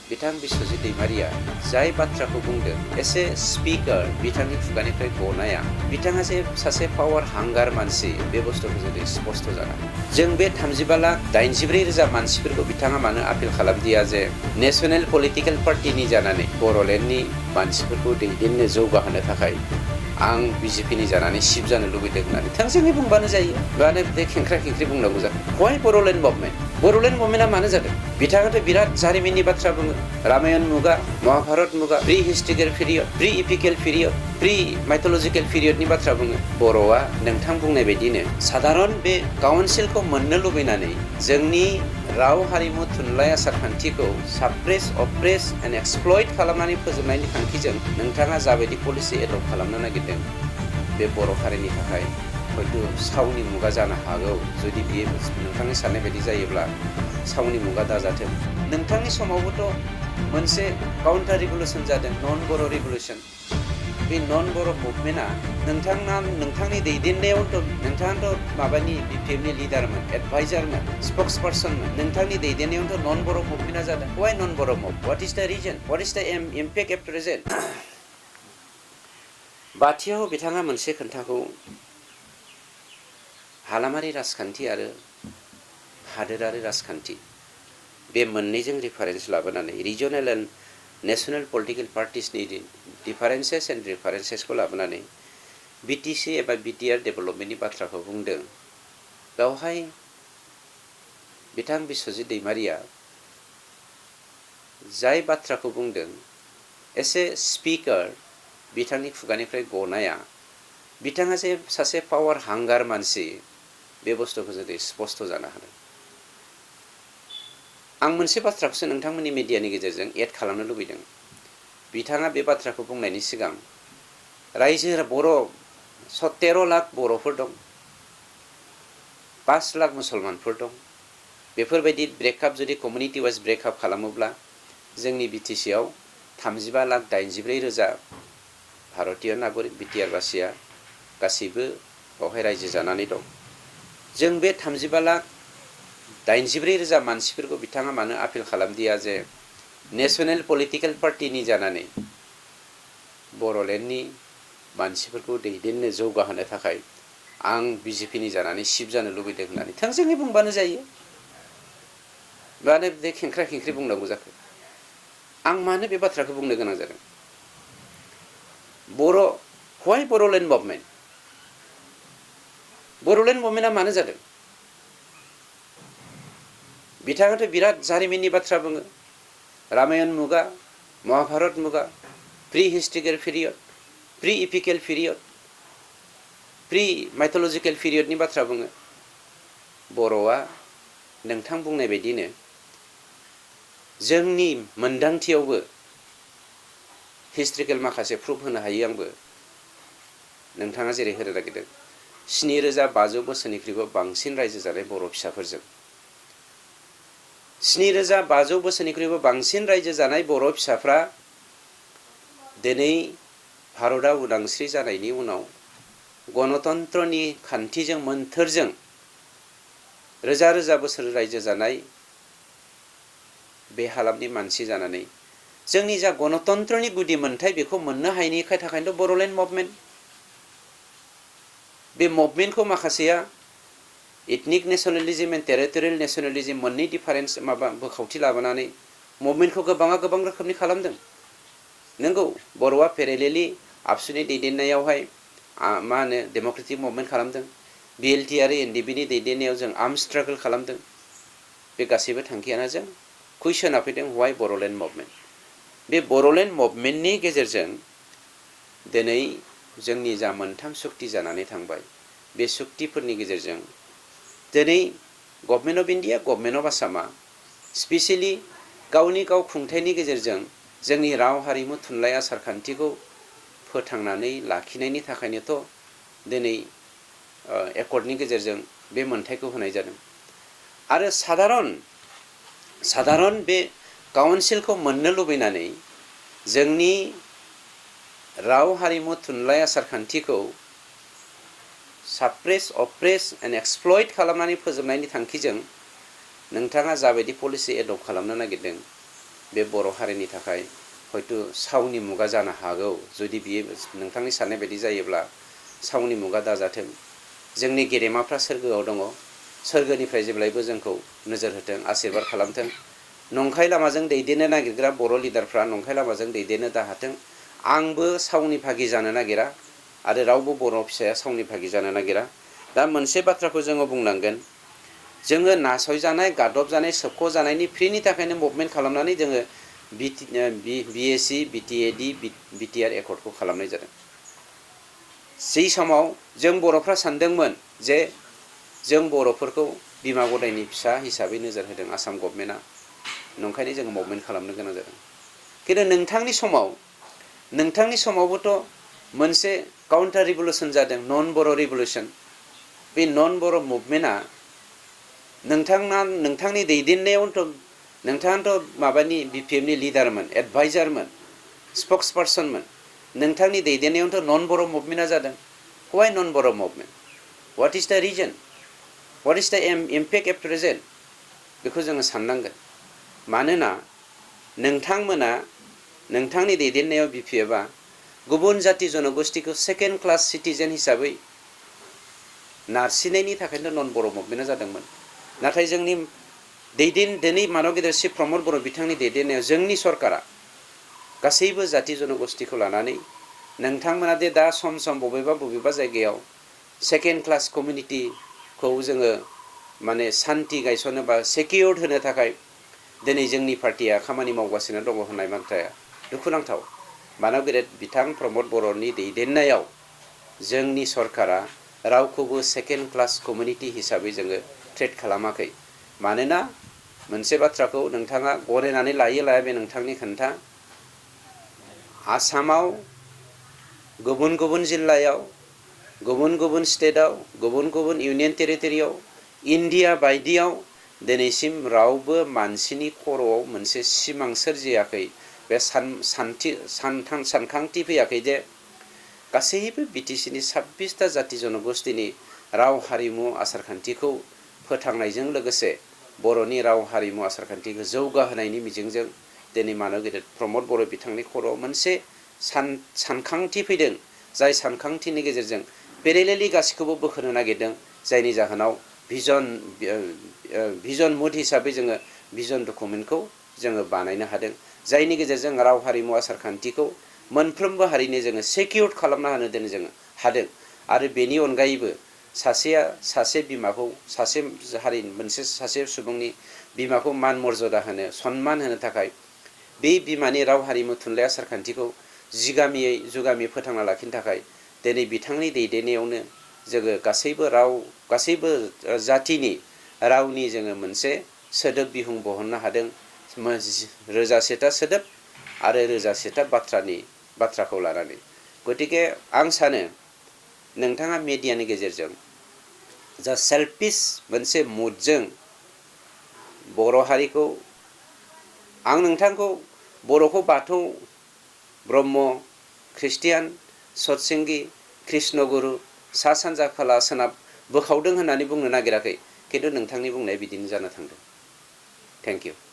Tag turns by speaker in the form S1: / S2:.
S1: बिथां बिस्वजित दैमारिया जाय बाथ्राखौ बुंदों एसे स्पिकार बिथांनि खुगानिफ्राय गनाया बिथाङा जे सासे पावार हांगार मानसि बे बुस्थुखौ जुदि स्पष्ट जाना जों बे 35,84,000 मानसिफोरखौ बिथाङा मानो आपिल खालामदिया जे नेशनेल पलिटिकल पार्टिनि जानानै बर'लेण्डनि मानसिफोरखौ दैदेननो जौगाहोनो थाखाय आं बिजेपिनि जानानै सिप जानो लुबैदों होननानै थोंजोङै बुंबानो जायो मानो बे खेंख्रा खेंख्रि बुंनांगौ जाखो हवाइ बर'लेण्ड मुभमेन्टआ मानो जादों बिथाङाथ' बिराद जारिमिननि बाथ्रा बुङो रामायण मुगा महाभारत मुगा pre historical period pre epical period pre mythological पिरियडनि बाथ्रा बुङो बर'आ नोंथां बुंनाय बायदिनो साधारन बे काउन्सिलखौ मोननो लुबैनानै जोंनि राव हारिमु थुनलाइ आसारखान्थिखौ साप्रेस अप्रेस एन्ड एक्सप्लइट खालामनानै फोजोबनायनि थांखिजों नोंथाङा जाबायदि पलिसि एडप्ट खालामनो नागिरदों बे बर' हारिनि थाखाय हयथ' सावनि मुगा जानो हागौ जुदि बियो नोंथांनि साननाय बायदि जायोब्ला सावनि मुगा दाजाथों नोंथांनि समावबोथ' मोनसे काउन्टार रिभलुसन जादों नन बर' रिभलुसन बे नन बर' मुभमेन्टआ नोंथांनि दैदेननायावथ' नोंथाङाथ' माबानि बिपिएफनि लिडारमोन एडभाइजारमोन स्पक्स पार्सनमोन नोंथांनि दैदेननायावथ' नन बर' मुभमेन्टआ जादों वाइ नन बर' move what is the reason what is द इम्पेक्ट एट प्रेजेन्ट बाथियाव बिथाङा मोनसे खोन्थाखौ हालामारि राजखान्थि आरो हादोरारि राजखान्थि बे मोननैजों रिफारेन्स लाबोनानै रिजनेल एन्ड नेशनेल पलिटिकल पार्टिसनि डिफारेन्सेस एन्ड रिफारेन्सेसखौ लाबोनानै बिटिसि एबा बिटिआर डेभेलपमेन्टनि बाथ्राखौ बुंदों बेवहाय बिथां बिस्वजित दैमारिया जाय बाथ्राखौ बुंदों एसे स्पिकार बिथांनि खुगानिफ्राय गनाया बिथाङा जे सासे पावार हांगार मानसि बे बुस्थुखौ जुदि स्पष्ट जानो हादों आं मोनसे बाथ्राखौसो नोंथांमोननि मिडियानि गेजेरजों एड खालामनो लुबैदों बिथाङा बे बाथ्राखौ बुंनायनि सिगां रायजो बर' 13 लाख बर'फोर दं 5 लाख मुसलमानफोर दं बेफोरबायदि ब्रेकआप जुदि कमिउनिटि वाइज ब्रेकआप खालामोब्ला जोंनि बिटिसिआव 35,84,000 भारतीय नागरिक बिटिआर बासिया गासैबो बावहाय रायजो जानानै दं जों बे 35,84,000 मानसिफोरखौ बिथाङा मानो आपिल खालामदिया जे नेशनेल पलिटिकल पार्टिनि जानानै बर'लेण्डनि मानसिफोरखौ दैदेननो जौगाहोनो थाखाय आं बिजेपिनि जानानै सिप जानो लुबैदों होननानै थोंजोङै बुंबानो जायो मानो बे खेंख्रा खेंख्रि बुंनांगौ जाखो आं मानो बे बाथ्राखौ बुंनो गोनां जादों हवाइ बर'लेण्ड मुभमेन्टआ मानो जादों बिथाङाथ' बिराद जारिमिननि बाथ्रा बुङो रामायण मुगा महाभारत मुगा pre historical period pre epical period pre mythological पिरियडनि बाथ्रा बुङो बर'आ नोंथां बुंनाय बायदिनो जोंनि मोनदांथियावबो हिस्ट्रिकेल माखासे प्रुफ होनो हायो आंबो नोंथाङा जेरै होनो नागिरदों 7,500 बोसोरनिख्रुइबो बांसिन रायजो जानाय बर' फिसाफोरजों 7,500 बोसोरनिख्रुइबो बांसिन रायजो जानाय बर' फिसाफ्रा दिनै भारतआ उदांस्रि जानायनि उनाव गणतन्त्रनि खान्थिजों मोन्थोरजों रोजा रोजा बोसोर रायजो जानाय बे हालामनि मानसि जानानै जोंनि जा गणतन्त्रनि गुदि मोन्थाय बेखौ मोननो हायैनि थाखायनोथ' बर'लेण्ड मुभमेन्ट बे मुभमेन्टखौ माखासेया इथनिक नेशनेलिज्म एन्ड टेरिटरियेल नेशनेलिज्म मोननै डिफारेन्स माबा बोखावथि लाबोनानै मुभमेन्टखौ गोबां रोखोमनि खालामदों नंगौ बर'आ पेरेलेलि आबसुनि दैदेननायावहाय मा होनो डेम'क्रेटिक मुभमेन्ट खालामदों बिएलटि आरो एनडिपिनि दैदेननायाव जों आर्म स्ट्रागल खालामदों बे गासैबो थांखियानो जों कुइसना फैदों हवाइ बर'लेण्ड मुभमेन्ट बे बर'लेण्ड मुभमेन्टनि गेजेरजों दिनै जोंनि जा मोनथाम सुक्ति जानानै थांबाय बे सुक्तिफोरनि गेजेरजों दिनै government of India government of आसामा स्पेसियेलि गावनि गाव खुंथायनि गेजेरजों जोंनि राव हारिमु थुनलाइ आसारखान्थिखौ फोथांनानै लाखिनायनि थाखायनोथ' दिनै एकर्डनि गेजेरजों बे मोन्थायखौ होनाय जादों आरो साधारन बे काउन्सिलखौ मोननो लुबैनानै जोंनि राव हारिमु थुनलाइ आसारखान्थिखौ साप्रेस अप्रेस एन्ड एक्सप्लइट खालामनानै फोजोबनायनि थांखिजों नोंथाङा जाबायदि पलिसि एडप्ट खालामनो नागिरदों बे बर' हारिनि थाखाय हयथ' सावनि मुगा जानो हागौ जुदि बियो नोंथांनि साननाय बायदि जायोब्ला सावनि मुगा दाजाथों जोंनि गेदेमाफ्रा सोरगोआव दङ सोरगोनिफ्राय जेब्लायबो जोंखौ नोजोर होथों आशीर्बाद खालामथों नंखाय लामाजों दैदेननो नागिरग्रा बर' लिडारफ्रा नंखाय लामाजों दैदेननो दाहाथों आंबो सावनि भागि जानो नागिरा आरो रावबो बर' फिसाया सावनि भागि जानो नागिरा दा मोनसे बाथ्राखौ जोङो बुंनांगोन जोङो नासयजानाय गादबजानाय सोबख'जानायनि फ्रिनि थाखायनो मुभमेन्ट खालामनानै जोङो बिएसि बिटिएडि बिटिआर एकर्डखौ खालामनाय जादों जै समाव जों बर'फ्रा सानदोंमोन जे जों बर'फोरखौ बिमा गदायनि फिसा हिसाबै नोजोर होदों आसाम गभर्नमेन्टआ नंखायनो जोङो मुभमेन्ट खालामनो गोनां जादों खिन्थु नोंथांनि समावबोथ' मोनसे काउन्टार रिभलुसन जादों नन बर' रिभलुसन बे नन बर' मुभमेन्टआ नोंथांनि दैदेननायावथ' नोंथाङाथ' माबानि बिपिएफनि लिडारमोन एडभाइजारमोन स्पक्स पार्सनमोन नोंथांनि दैदेननायावथ' नन बर' मुभमेन्टआ जादों व्हाइ नन बर' movement what is the reason what is द इम्पेक्ट एट प्रेजेन्ट बेखौ जोङो साननांगोन मानोना नोंथांमोना नोंथांनि दैदेननायाव बिपिएफआ गुबुन जाति जनगोष्ठीखौ सेकेन्ड क्लास सिटिजेन हिसाबै नारसिननायनि थाखायनो नन बर' मुभमेन्टआ जादोंमोन नाथाय जोंनि दिनै मानब गेदेर श्री प्रमद बर' बिथांनि दैदेननायाव जोंनि सरकारा गासैबो जाति जनगोष्ठीखौ लानानै नोंथांमोना दे दा सम बबेबा जायगायाव सेकेन्ड क्लास कमिउनिटिखौ जोङो माने सान्ति गायसननो बा सेकिउर्ड होनो थाखाय दिनै जोंनि पार्टिया खामानि मावगासिनो दङ होननाय बाथ्राया दुखुनांथाव मानब गेदेर बिथां प्रमद बर'नि दैदेननायाव जोंनि सरकारा रावखौबो सेकेन्ड क्लास कमिउनिटि हिसाबै जोङो ट्रिट खालामाखै मानोना मोनसे बाथ्राखौ नोंथाङा गनायनानै लाया बे नोंथांनि खोन्था आसामाव गुबुन जिल्लायाव गुबुन स्टेटआव गुबुन इउनियन टेरिटरियाव इन्डिया बायदियाव दिनैसिम रावबो मानसिनि खर'आव मोनसे सिमां सोरजियाखै बे सानखांथि फैयाखै जे गासैबो बिटिसिनि 26टा जाति जनगोष्ठीनि राव हारिमु आसारखान्थिखौ फोथांनायजों लोगोसे बर'नि राव हारिमु आसारखान्थिखौ जौगाहोनायनि मिजिंजों दिनै मानब गेदेर प्रमद बर' बिथांनि खर'आव मोनसे सानखांथि फैदों जाय सानखांथिनि गेजेरजों पेरेलेलि गासैखौबो बोखोनो नागिरदों जायनि जाहोनाव भिजन मुड हिसाबै जोङो भिजन डकुमेन्टखौ जोङो बानायनो हादों जायनि गेजेरजों राव हारिमु आसारखान्थिखौ मोनफ्रोमबो हारिनि जोङो सेकिउर्ड खालामना होनो दिनै जोङो हादों आरो बेनि अनगायैबो सासे बिमाखौ सासे हारिनि सासे सुबुंनि बिमाखौ मान मर्यादा होनो सन्मान होनो थाखाय बे बिमानि राव हारिमु थुनलाइ आसारखान्थिखौ जुगामि फोथांना लाखिनो थाखाय दिनै बिथांनि दैदेननायावनो जोङो गासैबो जातिनि रावनि जोङो मोनसे सोदोब बिहुं बहननो हादों रोजासेथा सोदोब आरो रोजासेथा बाथ्राखौ लानानै गतिके आं सानो नोंथाङा मिडियानि गेजेरजों जा सेल्फिश मोनसे मुडजों बर' हारिखौ आं नोंथांखौ बर'खौ बाथौ ब्रह्म ख्रिस्टियान सतसंगी कृष्णगुरु सा सानजा खोला सोनाब बोखावदों होननानै बुंनो नागिराखै खिन्थु नोंथांनि बुंनाया बिदिनो जानो थांदों थेंक इउ